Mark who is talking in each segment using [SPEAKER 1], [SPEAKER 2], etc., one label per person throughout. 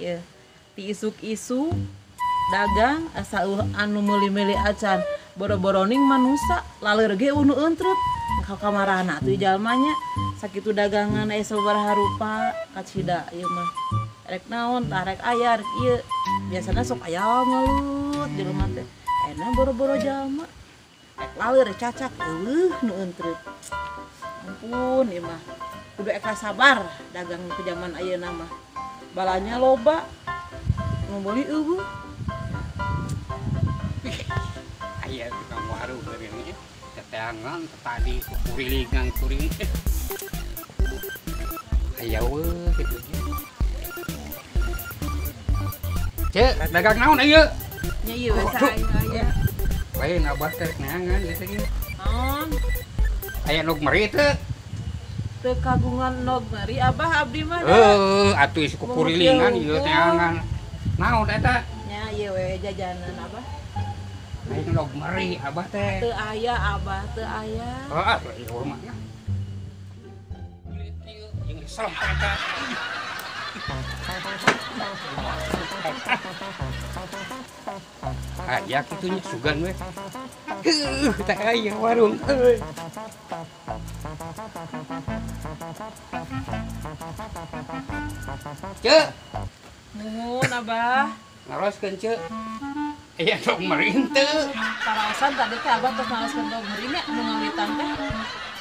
[SPEAKER 1] ieu. Ti isuk-isuk dagang asa anu meuli-meuli acan. Boro-boroning manusa laleur ge nu euntreup. Ka kamarana atuh jalmanya sakitu dagangan aya sababaraha rupa kacida ieu mah. Rek naon tah rek aya rek ieu. Biasana sok aya ngelut jelema teh. Ayeuna boro-boro jalma. Rek laleur rek cacak eueuh nu euntreup. Ampun ieu mah. Kudu ikhlas sabar dagang ke zaman ayeuna mah. Balanya loba. Nu meuli eueuh.
[SPEAKER 2] Aya tukang warung beureun nya. Teteangan tadi kurilingan kuring. Aya we kitu nya. Cek, dagang naon ieu?
[SPEAKER 1] Nya ieu we sae aya.
[SPEAKER 2] Lain abah teh neangan ieu teh.
[SPEAKER 1] Naon?
[SPEAKER 2] Aya nog meri teu?
[SPEAKER 1] Teu kagungan nog meri abah abdi mah.
[SPEAKER 2] Heuh, atuh isi kukurilingan ieu teangan. Naon eta?
[SPEAKER 1] Nya ieu we jajanan abah.
[SPEAKER 2] Aya nog meri abah teh.
[SPEAKER 1] Teu aya abah, teu aya.
[SPEAKER 2] Heeh, ieu mah. Jeung serem eta. Aya kitu nya sugan we. Heuh, teh aya warung euy. Cek.
[SPEAKER 1] Nuhun abah.
[SPEAKER 2] Naroskeun cek. Aya dog meri henteu.
[SPEAKER 1] Paraosan tadi teh abah tos naroskeun dog meri nya nu ngawitan teh.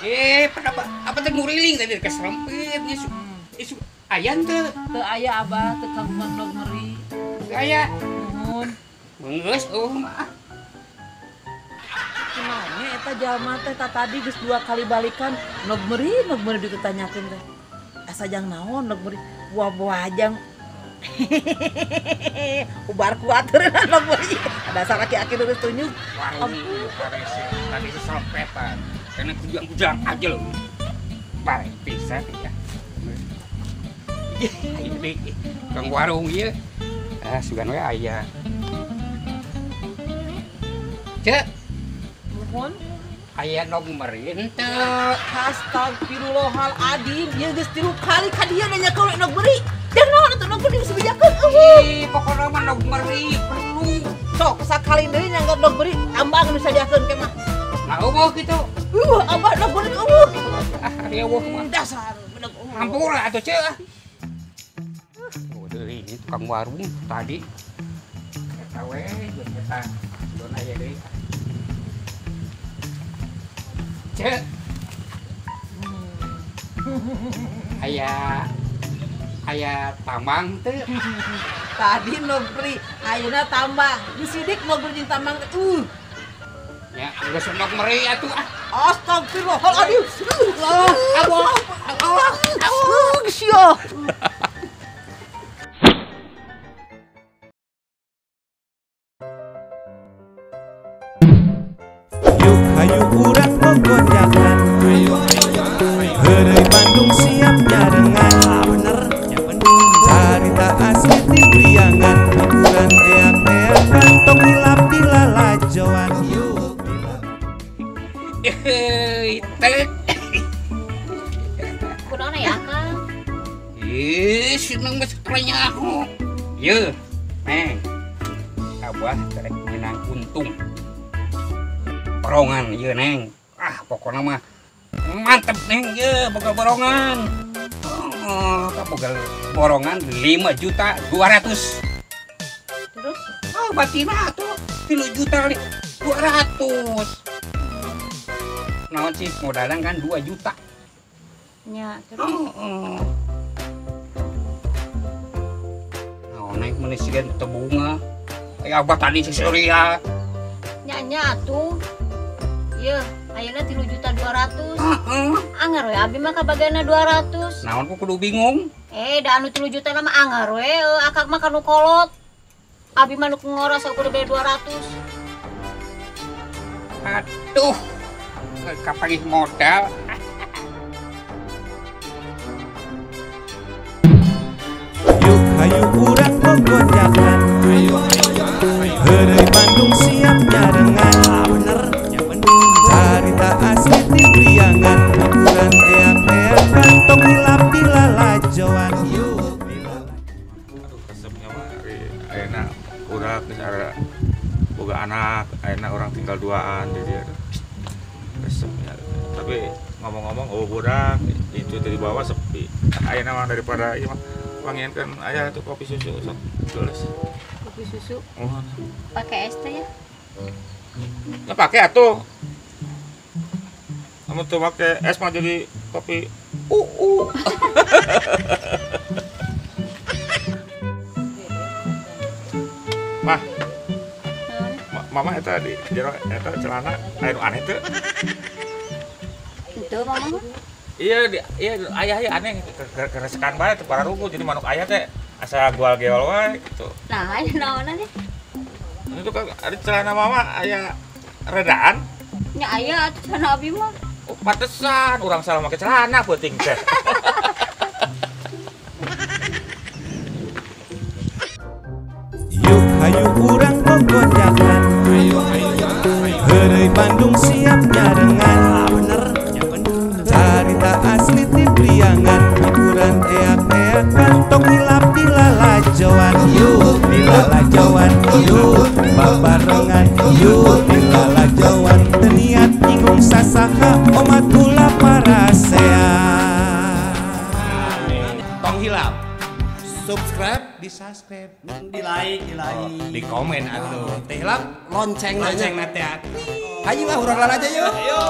[SPEAKER 2] Eh, apa teh nguriling tadi keserempit nya. Isu aya henteu?
[SPEAKER 1] Teu aya abah, teu kagungan dog meri.
[SPEAKER 2] Teu aya.
[SPEAKER 1] Nuhun.
[SPEAKER 2] Geus eueuh mah.
[SPEAKER 1] Kumaha eta jalma teh tadi geus 2 kali balikan nog meri ditanyakeun teh. Asa jang naon nog meri? Buah-buah jang. Ubar kuat nog meri. Dasar aki-aki geus tunjuk.
[SPEAKER 2] Warung tadi seserempetan. Karena kujang-kujang aja lo. Bare pisan ya. Ayo deui kang warung ieu. Ah sugan we aya. Cek.
[SPEAKER 1] Nuhun.
[SPEAKER 2] Aya nog meri henteu.
[SPEAKER 1] Astagfirullahaladzim, ieu geus 3 kali ka dieu nanyakeun nog meri. Dan naon atuh nog meri geus bejakeun eueuh.
[SPEAKER 2] Ih, pokona mah nog meri perlu.
[SPEAKER 1] Sok sakali deui nyanggap nog meri tambang nu sadiakeun ke mah.
[SPEAKER 2] Nah eueuh kitu.
[SPEAKER 1] Eueuh abah nog meri eueuh.
[SPEAKER 2] Ah, eueuh mah.
[SPEAKER 1] Dasar bener eueuh.
[SPEAKER 2] Hampura atuh ceu ah. Waduh, ini tukang warung tadi. Eta we jeung eta don aya deui. Cek. Aya tambang teu.
[SPEAKER 1] Tadi nog meri, ayeuna tambang. Disidik nog meri jeung tambang teh.
[SPEAKER 2] Ya, geus nog meri atuh ah.
[SPEAKER 1] Astagfirullahaladzim.
[SPEAKER 2] Allah, Allah,
[SPEAKER 1] Allah, sia.
[SPEAKER 3] Yuk hayu urang gogojakan. Heureuy Bandung siap nyarengan. Bener, carita asli ti Priangan, hiburan eak-eakan tong hilap di lalajoan.
[SPEAKER 2] Heuy, teh.
[SPEAKER 4] Kunaon aya akang?
[SPEAKER 2] Ih, seneng geus aku. Yeuh, Neng. Abah rek meunang untung. Borongan ieu Neng. Ah, pokona mah mantep Neng ieu boga borongan. Oh, boga borongan 5.200.000.
[SPEAKER 4] Terus?
[SPEAKER 2] Oh, batina atuh 3.200.000. Naon sih modalnya kan 2 juta.
[SPEAKER 4] Nya, terus?
[SPEAKER 2] Oh. Nah, naik menisian teu bunga. Aya abah tadi seuria.
[SPEAKER 4] Nya nya atuh. Ieu, ayeuna 3.200.000.
[SPEAKER 2] Heeh.
[SPEAKER 4] Anggar we abi mah kabagianna 200.
[SPEAKER 2] Naon ku kudu bingung?
[SPEAKER 4] Eh, da anu 3 juta mah anggar we, akak mah kanu kolot. Abi mah nu ngoros kudu beli 200.
[SPEAKER 2] Aduh. Kapanggih modal.
[SPEAKER 3] Yuk hayu urang gogojakan. Heureuy Bandung siap nyarengan. Carita asli ti Priangan, hiburan eak-eakan tong hilap di lalajoan.
[SPEAKER 2] Aduh, resep
[SPEAKER 5] tinggal duaan di dia. Resepnya. Tapi ngomong-ngomong oh budak itu dari bawah sepi. Ayeuna mah daripada ieu mah wangian kan aya tuh kopi susu sok geus.
[SPEAKER 4] Kopi susu.
[SPEAKER 5] Oh.
[SPEAKER 4] Pakai es teh ya?
[SPEAKER 5] Nggak pakai atuh. Kamu tuh pakai es mah jadi kopi uu. Mah. Mama eta di jero eta celana aya nu aneh teu?
[SPEAKER 4] Henteu mama.
[SPEAKER 5] Iya, iya ayah ieu aneh keresekan bae teu pararugu jadi manuk ayah teh asa gual geol wae gitu.
[SPEAKER 4] Nah, aya naonan teh?
[SPEAKER 5] Itu kan ada celana mama aya redaan.
[SPEAKER 4] Nya aya atuh celana abi mah.
[SPEAKER 5] Oh, pantesan urang salah make celana peuting teh.
[SPEAKER 3] Yuk hayu urang gogojakan. Heureuy Bandung siap nyarengan. Bener, ya bener. Carita asli ti Priangan, hiburan eak-eakan tong hilap di lalajoan. Yuk di lalajoan, yuk babarengan, yuk di lalajoan. Teu niat nyinggung sasaha omat ulah parasea.
[SPEAKER 6] Tong hilap. Subscribe, di subscribe,
[SPEAKER 7] di like, di like,
[SPEAKER 6] oh, di komen atuh. Teh hilap
[SPEAKER 7] lonceng
[SPEAKER 6] lonceng nate.
[SPEAKER 7] Hayu lah urang lalajo yuk.
[SPEAKER 6] Ayo.